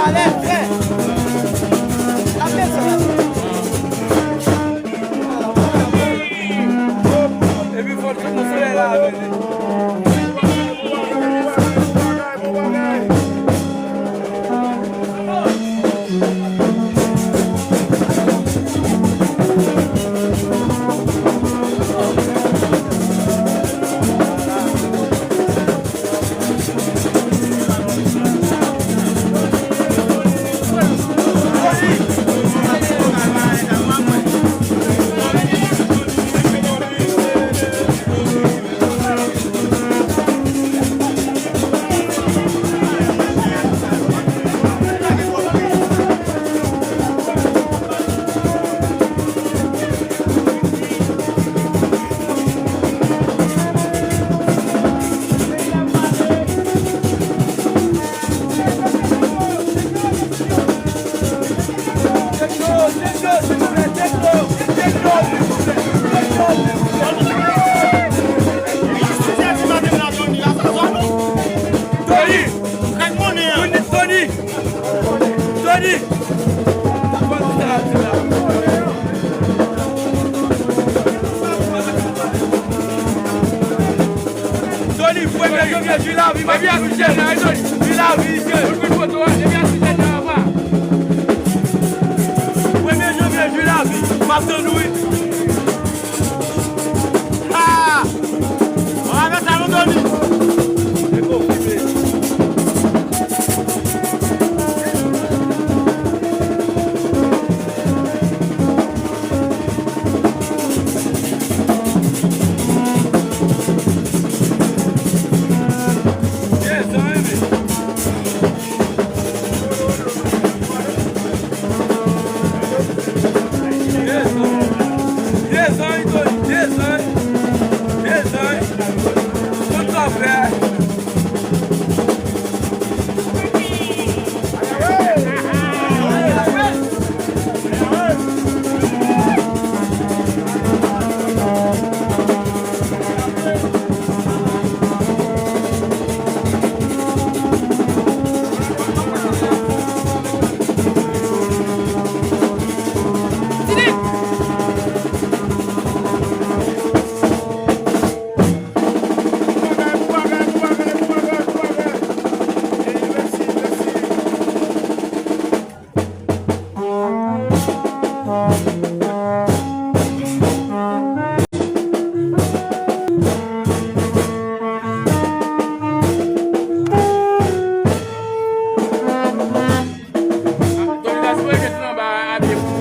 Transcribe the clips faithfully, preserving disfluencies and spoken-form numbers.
Alè, frè. Tape sa. Epi fò tout moun soulye la avè li. Tony! Tony! Tony! Tony, premye janvye, jwi lavi, Max Michel. Jwi lavi, mesye. Premye janvye, jwi lavi, Max Louis. Ah! Mwen avè sa nou dòmi. E konfime. Yes, I mean. Dezan, Tony, dezan, dezan, dezan. Konn sa w fè.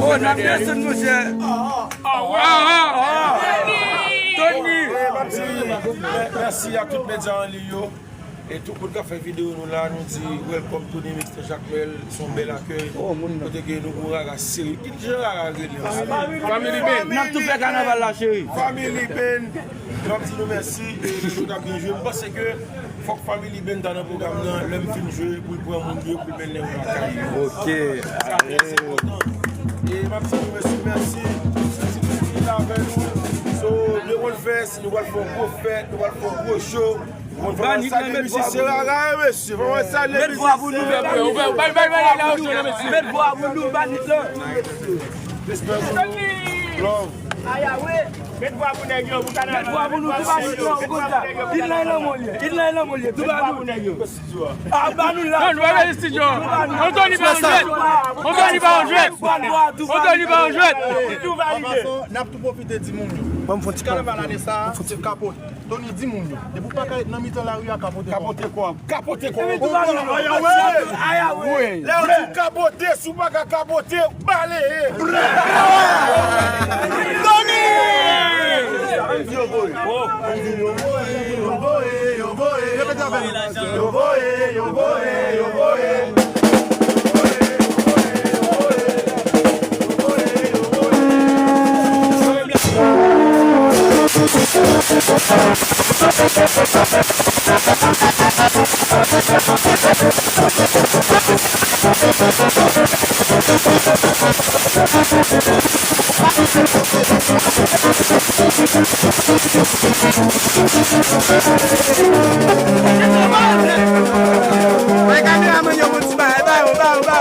Oh, n ap desann, monchè. Ah, ah, ah. Tony. Eh, m ap di mè-, mèsi a tout medya an liy yo. E tout moun k ap fè videyo nou la, nou di welcome Tony Mix nan Jakmèl, se yon bèl akèy. Kote ke nou gon rara serye. Ki jan rara rele ansanm? Family Band. N ap tou fè kanaval la, cheri. Family Band. M ap di nou mèsi e nou t ap byen jwe. M panse ke fòk Family Band ta nan pwogram nan, lè m fin jwe, pou l pran moun yo, pou l mennen yo lakay yo. Ok. Sa trè enpòtan. E m ap di nou mèsi, mèsi. Mèsi tout moun ki la avè nou. So, nou konn fè, si nou pral fè yon gwo fèt, nou pral fè yon gwo show. Banit lan, met vwa pou nou. Met vwa pou nou. Met vwa pou nou, Banit lan. Respè pou nou. Love. Met vwa pou nèg yo, pou kanaval. Met vwa pou nou, tou Banit lan, ou konn sa. It lan, it lan, mon lye. It lan, it lan, mon lye. Tou Banit. A, Banit la. Non, nou pa vle estidyo. Anthony pa yon jwèt. Anthony pa yon jwèt. Anthony pa yon jwèt. N ap tou pwofite di moun yo. Ti kanaval ane sa a, se kapot. Tony, di moun yo, depi w pa ka ret nan mitan lari a, kapote kò w. Kapote kò w. Kapote kò w. Wi. Lè yo di w kapote, si w pa ka kapote, baleye. Tony! Repete avè m. Bay kameramann yo yon ti bagay, ba yo, ba yo, ba yo.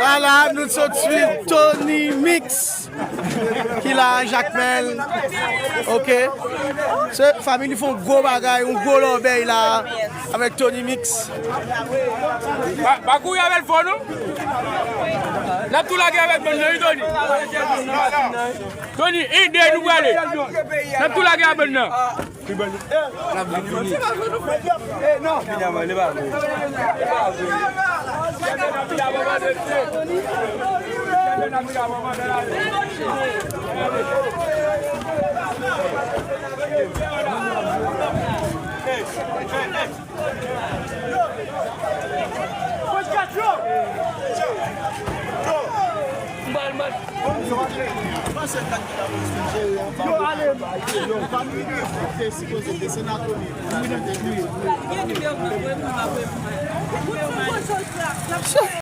Ala, nou sot swiv Tony Mix ki la, Jakmèl. Ok. Se fanmi li fè yon gwo bagay, yon gwo lòbèy la avèk Tony Mix. Pa, pa kouri avè l fò, non. N ap tou lage avèk bann nan, wi, Tony. Tony, ide nou prale. N ap tou lage avèk bann nan.